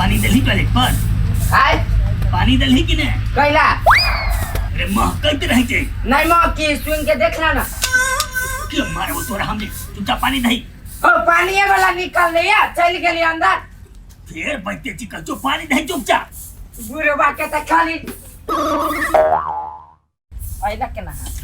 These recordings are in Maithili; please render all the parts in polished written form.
पानी देलही टॉयलेट पर? आय। पानी देलही कि नहीं? कैला? अरे महकैत रहै छै। नहीं माँ की सुन के देख ना। के मारबो तोरा हमरे, चुपचाप पानी दही। ओ पानिये वाला निकल ले या चल गेली अंदर। फेर बैठते छी कचो पानी दही चुपचाप। बुढ़वा के त खाली अइला केना है?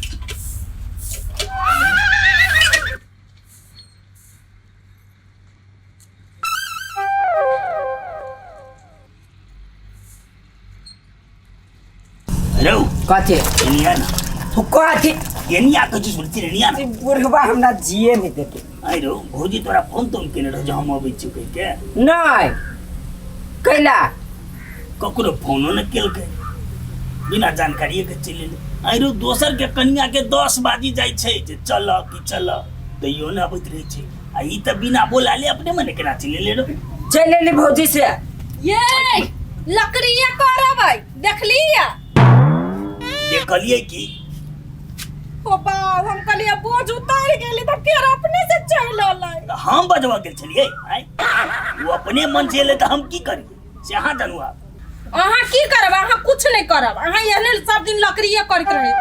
हेलो। कथी? एनिया ना। तू कथी? एनिया कथी सुनती रे एनिया ना। ई बुढ़वा हमरा जिए नहीं देते। आइ रो भौजी तोरा फोन तोन केने रहो जे हम अबै छी कहि के? नहीं कैला? ककरो फोनो न केलकै, बिना जानकारिये के चलि एलै। आइ रो दोसर के कनिया के 10 बाजी जाइ छै जे चल कि चल, तैयो न अबैत रहै छै। आ ई तऽ बिना बोलाले अपने मने केना चलि एलै रो? चलि एली भौजी से। ये लकड़िया करबै देखलिया? देखलियै की? ओ बाप, हम कहलियै बोझ उतार गेलै तऽ फेर अपने से चलि एलै। तऽ हम बजबऽ गेल छलियै? आँय, ओ अपने मन से एलै तऽ हम की करियै से अहाँ जानू आब। अहाँ की करब? अहाँ कुछ नहीं करब, अहाँ एहने सब दिन लकड़िए करैत रहे।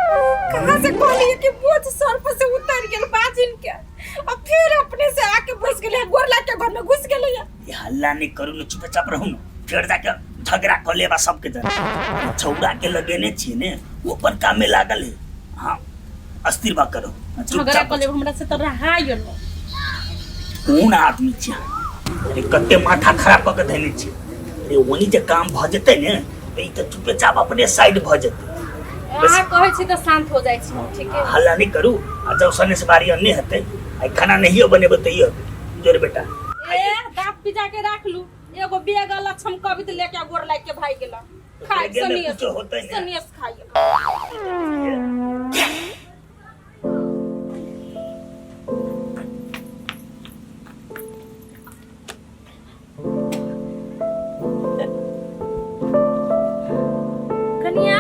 कहाँ से कहलियै कि बोझ सर पर से उतर गेल बाजिन के, आ फिर अपने से आके बैस गेलै, गोर लाग के घर में घुस गेलै। ये हल्ला नहीं करू ने, चुपचाप रहू ने, फेर जाके झगड़ा कऽ लेबा सबके जन। छौड़ा के लगेने छियै ने, ओ अपन काम में लागल है। हाँ अस्थिर बा करो। झगड़ा चुपचाप कऽ लेब हमरा से तऽ रहाय न। कोन आदमी छियै? अरे कते माथा खराब कऽ के धैने छियै। अरे ओनी जे काम भऽ जेतै ने तऽ ई तऽ चुपेचाप अपने साइड भऽ जेतै। अहाँ कहै छी तऽ शांत हो जाइ छी, ठीक है। हल्ला नहीं करू आ जब सने से बारी अन्ने हेतै, आइ खाना नहियो बनेबै तैयो हेतै। जोर बेटा। ए दाँत पिजा के राख लू, एगो बेग लक्षम कवित लेके गोर लाग के भाग गेला। खाइ बेगे में सनियस कुछो होतै ने। सनियस खाइ। कनिया,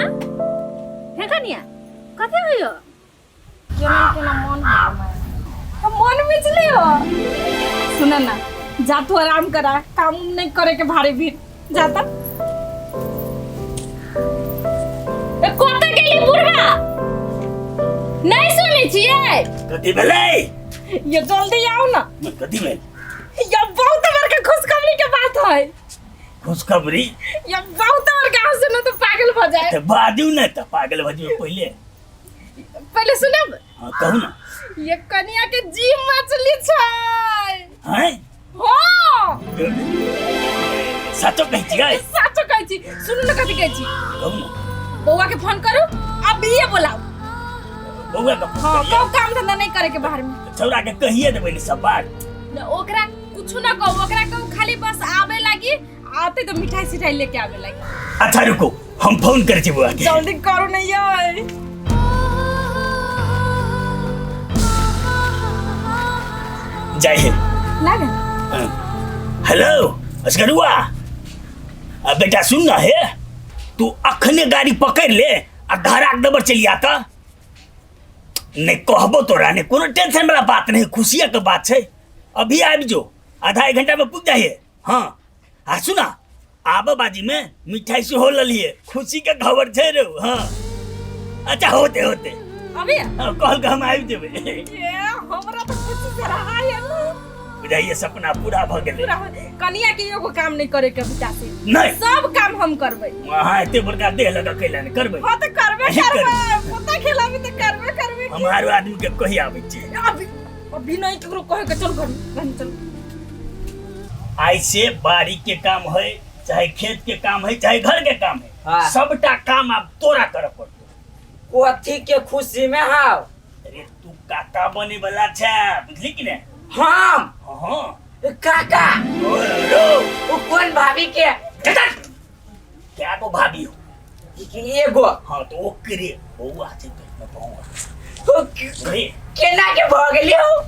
हे कनिया, कथी होइयो? केना केना मन हो, मन मिचली हो। सुन ना, जा तू आराम करा, काम उम नहीं करे के भारी भीड़ जाता। ए कतऽ गेली बुढ़वा? नहीं सुनै छियै? कथी भेलै? ये जल्दी आओ ना। कथी भेल? ये बहुत बड़का खुशखबरी के बात है। खुशखबरी? ये बहुत बड़का, अहाँ सुनो तो पागल भ जाए। तऽ बाजू ने, तऽ पागल भऽ जेबै पहिले। पहिले सुनब? हाँ कहू ना। ये कनिया के जी मछली छै। हैं? हाँ। सचो कहै छियै? सचो कहै छी। सुनू ने कथी कहै छी। कहू ना। बौआ के फोन करू, अभिये बोलाऊ। बौआ के फोन हाँ, करियै? कहू काम धंधा नहीं करे के बाहर में। छौड़ा के कहिए देबै ने सब बात। न, ओकरा कुछ ना कहू, ओकरा कहू खाली बस आवे लागी, आते तो मिठाई सिठाई लेके आवे लागी। अच्छा रुको, हम फोन करै छी बौआ के। जल्दी करू नहीं यार। जय हिंद। लागल। हाँ। हेलो असगरुआ, आ बेटा सुन ना, हे तू अखने गाड़ी पकड़ ले आ घर आग दबर चली आता। नहीं कहबो तोरा नहीं, कोनो टेंशन वाला बात नहीं, खुशिया के बात छै। अभी आबि जो, आधा एक घंटा में पुग जाइए। हाँ आ सुना, आबो बाजी में मिठाई सेहो ललिए, खुशी के खबर छै रे। हाँ अच्छा होते होते अभी? हाँ, कहल के हम आबि जेबै। ये हमरा तो खुशी से रहा है ना। बुझाइए सपना पूरा भ गेलै। पूरा हो- कनिया के एगो काम नहीं करे के अभी से। नहीं। सब काम हम करबै। अहाँ एते बड़का देह लगा कैला नहीं करबै? हाँ तो करबे अहीं करबै, करबै। पोता खेलाबी तो करबे करबै। हम आरो आदमी के कहि आबै छियै। अभी अभी नहीं केकरो कहे के, चल घर में, घर में चल। आइ से बाड़ी के काम है, चाहे खेत के काम है, चाहे घर के काम है, हाँ। सबटा काम आब तोरा करऽ पड़तौ। कथी के खुशी में हाव? अरे तू काका बने वाला छै, बुझली कि ने? हम? हाँ। काका? ओ रो। ओ कोन भाभी के? क्या गो भाभी हो? एगो। हाँ तो ओकरे बौआ छै पेट में, बौआ। ओ अरे केना के भऽ गेलै हो?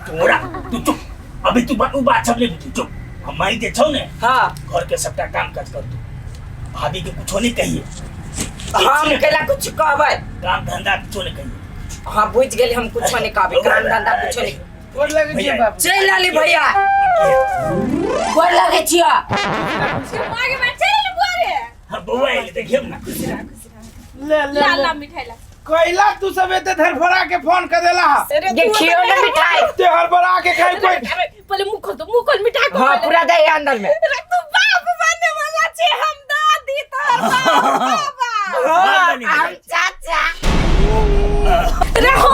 तोरा तू चुप अभी, तू उ बात सब नहीं बुझी, चुप। हम माई जे छौ ने, हाँ, घर के सबटा काम काज कर तू, भाभी के कुछो नहीं कहिए। हम केला कुछ कहबै? काम धंधा कुछो नहीं कहिए। हाँ बुझ गेली, हम कुछ नहीं कहबै, काम धंधा कुछ नहीं। गोर लगै छियै बाबू। चलि आली भैया। गोर लगे छियो। माँ के माँ चल बुआ रे। हाँ, बौआ एलै, देखियौ ना। ले ले ला ले। ला मिठाई ला। कैला तू सब एते धरफड़ा के फोन कर देला हा? अरे तू देखियो ना मिठाई। ते हड़बड़ा के खाई कोई। अरे पहले मुंह खोल दो, मुंह खोल, मिठाई को हाँ पहले। पूरा दे अंदर में। अरे तू बाप बनने वाला छे, हम दादी तोहर बाप बाबा। हाँ, बाप बनी हम चाचा। अरे हो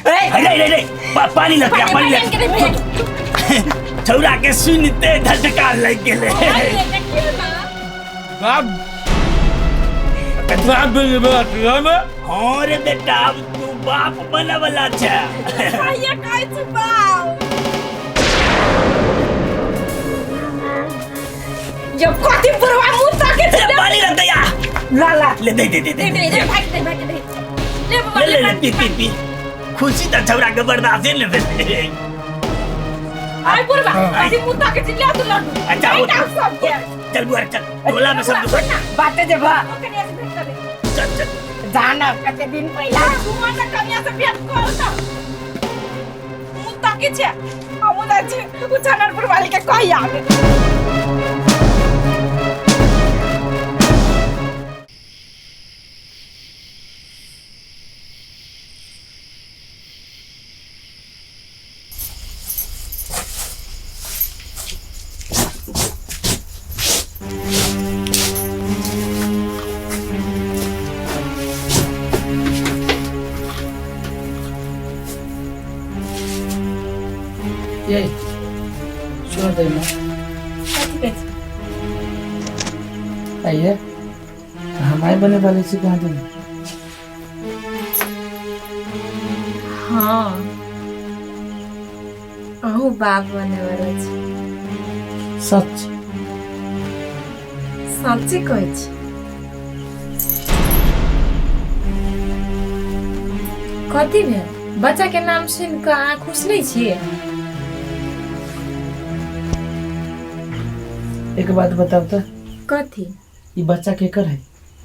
ए, अरे अरे अरे पानी लग गया, पानी लग गया। छौरा के सुनते झटका लग गेलै। देखियो ना। बाप बाप बने वाला छी हम। हाँ रे बेटा, अब तू बाप बने वाला छे। भैया कहै छी बाप। जब कथी बुढ़वा मुंह ताके छै। अरे पानी लग गया। ला ला। ले दे दे दे दे दे दे दे भाग दे भाग दे। ले बाबा ले ले ले ले पी पी पी। खुशी तऽ छौरा के बर्दाश्त ने भेलै। आइ बुढ़वा कथी मुंह ताके छै, ले तू लड्डू। अच्छा बैठ आओ सब के। चल बुआ चल, टोला में सब दुकान। बाटे जेबा। ओ कनिया से भेंट करे। चल चल। जाना कते दिन पहिला। तू मन कनिया से भेंट कर त। मुंह ताके छै। हम जाइ छी उचानरपुर वाली के कहि आबे। ये सुनो दे ना। कथी कहै छी? आइए हमारे बने वाले से कहाँ दिन। हाँ अहूँ बाप बने वाला छी। सच? सच्ची कहै छी। कथी भेल? बच्चा के नाम सुनि कऽ अहाँ खुश नहि छियै? एक बात बताओ तो। कथी? ई बच्चा केकर है?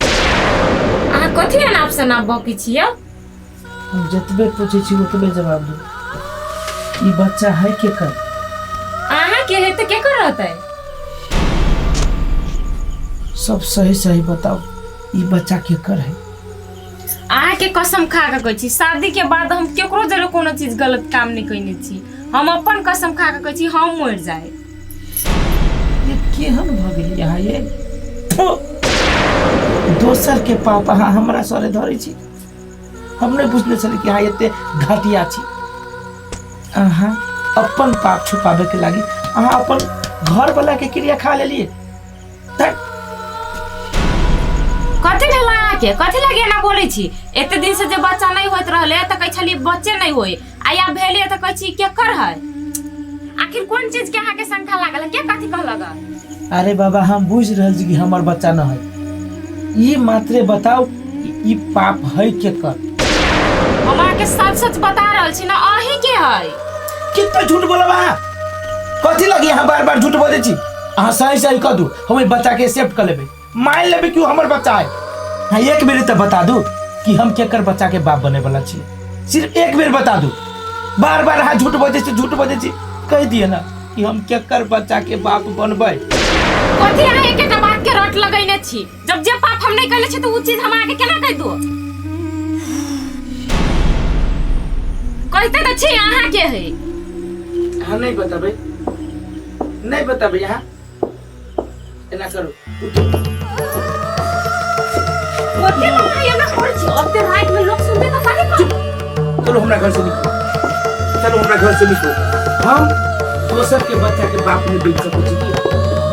अहाँ कथी अनाप शनाप बकै छियै? हम जतबे पूछे छी ओतबे जवाब दू। ई बच्चा है केकर? अहाँ के है तऽ केकर रहतै? सब सही सही बताओ, ई बच्चा केकर है? अहाँ के कसम खा कऽ कहै छी, शादी के बाद हम केकरो जरे कोनो चीज गलत काम नहि कयने छी। हम अपन कसम खा कऽ कहै छी, हम मरि जाए। ये केहन भऽ गेल यहाँ ये? थु! दोसर के पाप अहाँ हमरा सरे धरै छी। हम नहि बुझने छली कि अहाँ एते घटिया छी। अहाँ अपन पाप छुपाबे के लागी अहाँ अपन घर वाला के क्रिया खा लेलिए। कथी भेल अहाँके? कथी लगे एना बोलै छी? एते दिन से जे बच्चा नहि होइत रहलै तऽ कहै छलियै बच्चे नहि होय, आ आब भेलै तऽ कहै छी केकर है? आखिर कोन चीज के अहाँके शंका लागल है? के कथी कहलक? अरे बाबा हम बुझ रहल छी कि हमर बच्चा न है। ई मात्रे बताओ कि ई पाप है केकर? हम अहाँके सच सच बता रहल छी ना, अहीं के है। कितना झूठ बोलब अहाँ? कथी लगी अहाँ बार बार झूठ बजै छी? अहाँ सही सही कह दू, हम एहि बच्चा के एक्सेप्ट कर लेबै, मान लेबै कि ओ हमर बच्चा है। हाँ एक बेर तऽ बता दू कि हम केकर बच्चा के बाप बने वाला छी। सिर्फ एक बेर बता दू। बार बार अहाँ झूठ बजै छी, झूठ बजै छी। कहि दिअ ना कि हम केकर बच्चा के बाप बनबै। कथी अहाँ एक एकटा बात के रट लगैने छी? जब जे पाप हम नहि कैले छी तऽ उ चीज हम अहाँके केना कहि दू? कहिते तऽ छी अहाँ के है। अहाँ नहि बतेबै, नहि बतेबै अहाँ। एना करू। कथी लए अहाँ एना करै छी? अब ते राति में लोक सुनतै तऽ कथी कहत? चलो हमरा घर से निकलो, चलो हमरा घर से निकलो। हम दोसर के बच्चा के बाप नहीं बन सकै छी,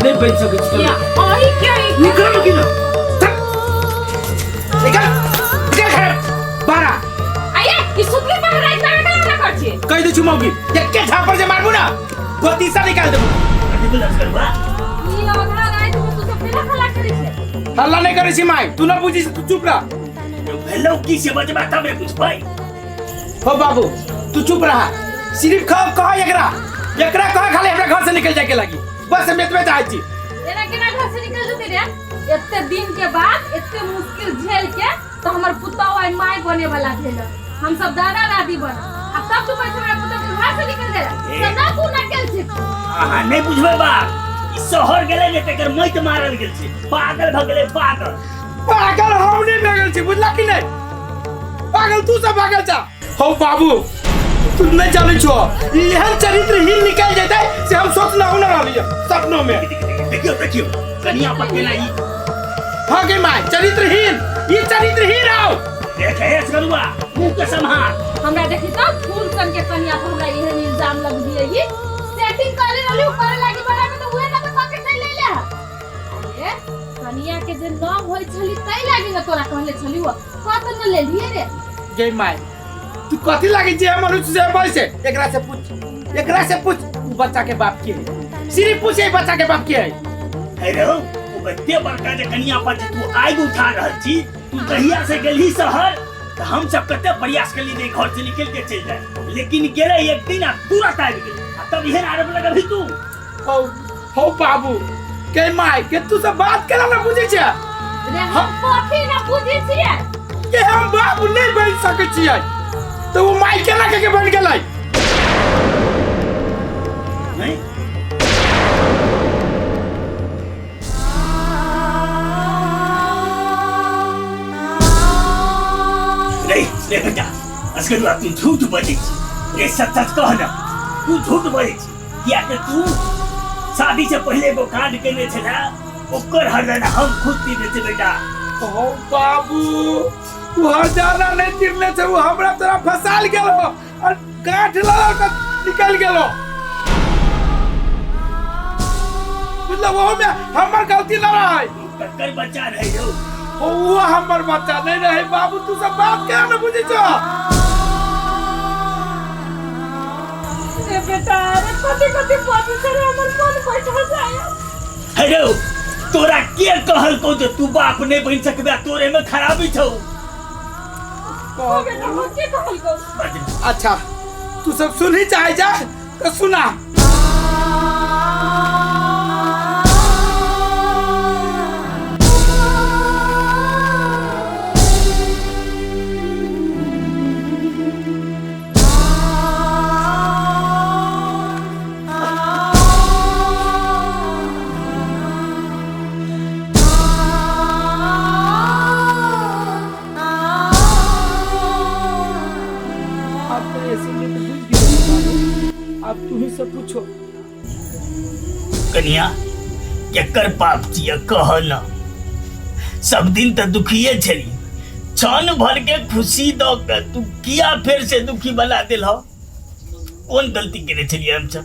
नहीं बन सकै छी। या अहीं के है? निकलो कि ना? चल। निकल, निकल घर बाहर। आये ई सुतली पर राति में अहाँ केना करै छी? कहि दै छी मौगी, एके झापड़ जे मारबू ना बत्तीसा निकाल देबू। कथी बोलस करबा? ई आधा राति में तू सब केना हल्ला करै छै? हल्ला नहीं करै छी माय, तू ना बुझी, तू चुप रह। भेलौ की से बजबा तबे बुझबै। हो बाबू तू चुप रहा। सिर्फ कह कह एकरा एकरा कह खाली हमरा घर से निकल जाए के लागी, बस हम एतबे चाहै छी। एना केना घर से निकल जेतै रे? एते दिन के बाद एते मुश्किल झेल के तो हमर पुतहु आइ माय बने वाला भेल। हम सब दादा दादी बन आ तब तू कहै हमरा पुतोह के घर से निकल गेला ए। सब ना तू ना गेल छी अहाँ नहि बुझबै बात, ई शहर गेलै ने तकर मौत मारल गेल छै, पागल भऽ गेलै पागल। पागल हम नहीं भऽ गेल छी, बुझला कि नहीं? पागल तू सब पागल छा। हौ बाबू, तू नहीं जानै छो, ई एहन चरित्रहीन निकल जेतै से हम सोचना ना रहलियै सपनों में। देखियौ देखियौ कनिया पर केना ई हाँ गे my, चरित्रहीन, ई चरित्रहीन आओ। देख हे असगरुआ, मुंह के सम्हार। हमरा देखी तो फूल सन के कनिया पर हमरा एहन इल्जाम लगबियै, ई सेटिंग करे रहली उ करे लागी बड़ा के तो उहे ना तो पकड़ के ले ले। अरे कनिया के जे नाम होय छली तै लागी ना तोरा कहले छली, वो कत न ले लिए रे। गे my, तू कथी लागी जे मनुष्य से पैसे? एकरा से पूछ, एकरा से पूछ उ बच्चा के बाप के है, सिर्फ पूछ ए बच्चा के बाप के है। हे रो, उ एते बड़का जे कनिया पर जे तू आगि उठा रहल छी, तू कहिया से गेलही शहर त हम सब कते प्रयास केली जे घर से निकल के चलि जाए, लेकिन गेलै एक दिन आ तुरंत आबि गेलै, आ तब एहन आरोप लगबही तू। हौ हौ बाबू के my, के तू सब बात केना ना बुझै छै रे? हम कथी ना बुझै छियै? के हम बाबू नहीं बन सकै छियै तो वो my केना के बन गेलै? नहीं रे रे बेटा असगरुआ, तू झूठ बजै छी रे, सच सच कह ना, तू झूठ बजै छी, किया कि तू शादी से पहले एगो कांड केने छला, ओकर हरदाना हम खुद पीने छे बेटा। हो बाबू, तू हरदाना नहीं तिरले छे, वो हमरा तोरा फसाल गेलो और गांठ लगा के निकल गेलो, मतलब वो में हमर गलती न रहे। ककर बच्चा रहे हो? वो हमर बच्चा नहीं रहे बाबू, तू सब बात केना न बुझै छो? रे बेटा रे, कथी कथी बात छै रे, हमर मन बैठल जाय। हेलो, तोरा के कहलको जे तू बाप नहीं बन सकबे, तोरे में खराबी छौ? ओ बेटा, हम के कहलको? अच्छा तू सब सुनही चाहे जा तो सुना। अब तू ही से पूछो। कनिया केकर पाप छियै कह न, सब दिन त दुखिए छली, क्षण भर के खुशी द के तू किया फेर से दुखी बना देल? कोन गलती केने छलियै हम सब?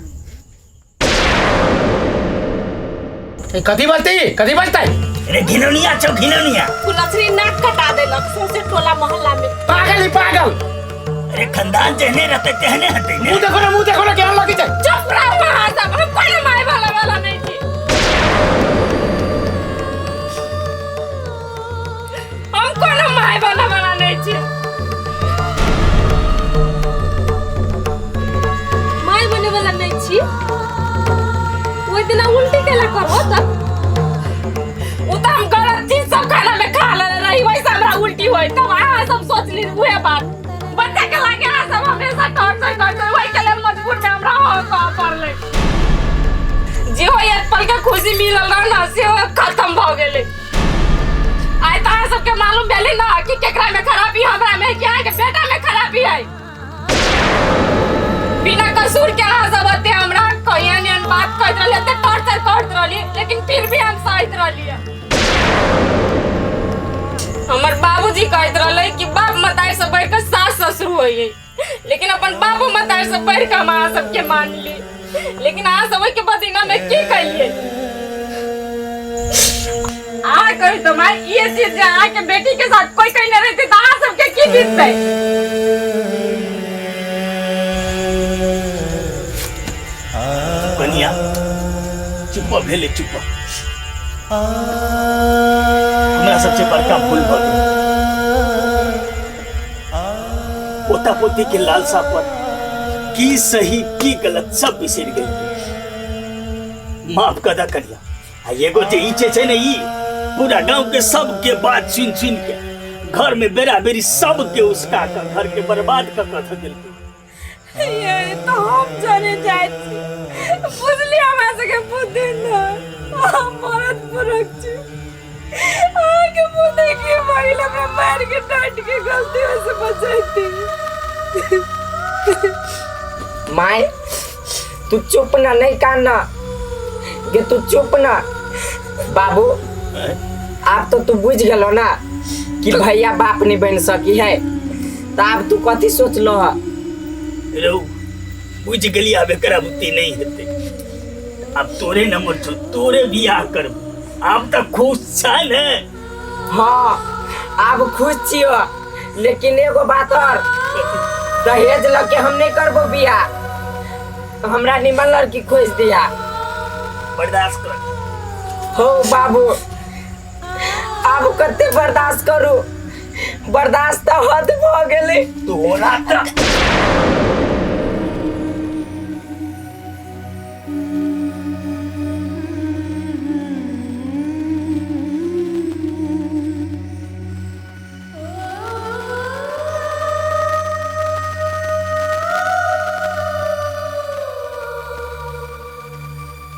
कथी बजतै, कथी बजतै? अरे घिनौनिया छौ, घिनौनिया। कुलछरी नाक कटा देलक सौंसे टोला मोहल्ला में। पागल ही पागल। अरे खानदान जेहने रहते तेहने हते ने। मुंह देखो ना, मुंह देखो ना केहन लगै छै। चुप रह अहाँ सब, हम कोनो my वाला वाला नहीं छी, हम कोनो my वाला वाला नहीं छी। My बने वाला नहीं छी। ओहि दिना उल्टी केला करहो तब ओ त हम गलत चीज सब खाना में खा लेले रही, वैसे हमरा उल्टी होय, तब अहाँ सब सोचली उहे बात। बच्चा के लागे अहाँ सब हमेशा टॉर्चर करते, वही के लेल मजबूर में हमरा हो कह पड़लै। जे हो एक पल के खुशी मिलल रह ना, से खत्म भ गेलै। आइ त अहाँ सबके मालूम भेलै ना कि केकरा में खराबी, हमरा में कि अहाँके बेटा में खराबी है। बिना कसूर के अहाँ सब एते हमरा एहन एहन बात कहैत रहलियै, एते टॉर्चर करैत रहलियै, लेकिन फिर भी हम सहैत रहलियै। हमर बाबूजी कहैत रहलै कि बाप मतारी से बढ़ि के सास ससुर होइए, लेकिन अपन बाबू मतारी से बढ़ि के हम अहाँ सबके मानली, लेकिन अहाँ सब ओहिके बदीना में की कलियै? अहाँ कही तो माय, ये चीज जे अहाँ के बेटी के साथ कोई कहीं नहीं रहते तो अहाँ सबके की बीततै? कनिया चुप भेले, चुप। हमरा सबसे बड़का भूल भ गेल, पोता पोती के लालसा पर की सही की गलत सब बिसरि गेल। माफ कर दा कनिया। आ एगो जे ई छै ने, ई पूरा गांव के सबके बात सुन सुन के घर में बेरा बेरी सबके उसका के घर के बर्बाद क कऽ धऽ देलकै। ये तो हम जाने जाए छी, बुझली? हमरा सबके बुद्धि न, हम मरद पुरख छी। अहाँके बुद्धि की भइल? हमरा मारि के डांट के गलती से बचैती। माय, तू चुप ना, नहीं कान ना गे, तू चुप ना। बाबू, आब तो तू बुझ गेलो ना कि भैया बाप नहीं बन सकी है, तो आब तू कथी सोचलो है? रौ, बुझि गेलियै, आब एकरा बुद्धि नहीं हेतै। आब तोरे नंबर छौ, तोरे बियाह करब। आब तऽ खुश छ ने? हाँ, आब खुश छियो, लेकिन एगो बात और, दहेज लके हम नहीं करबो बियाह। तो हमरा निमन लड़की खोज दिया। बर्दाश्त कर। हो बाबू, आब कते बर्दाश्त करू? बर्दाश्त तऽ हद भऽ गेलै। तोरा तऽ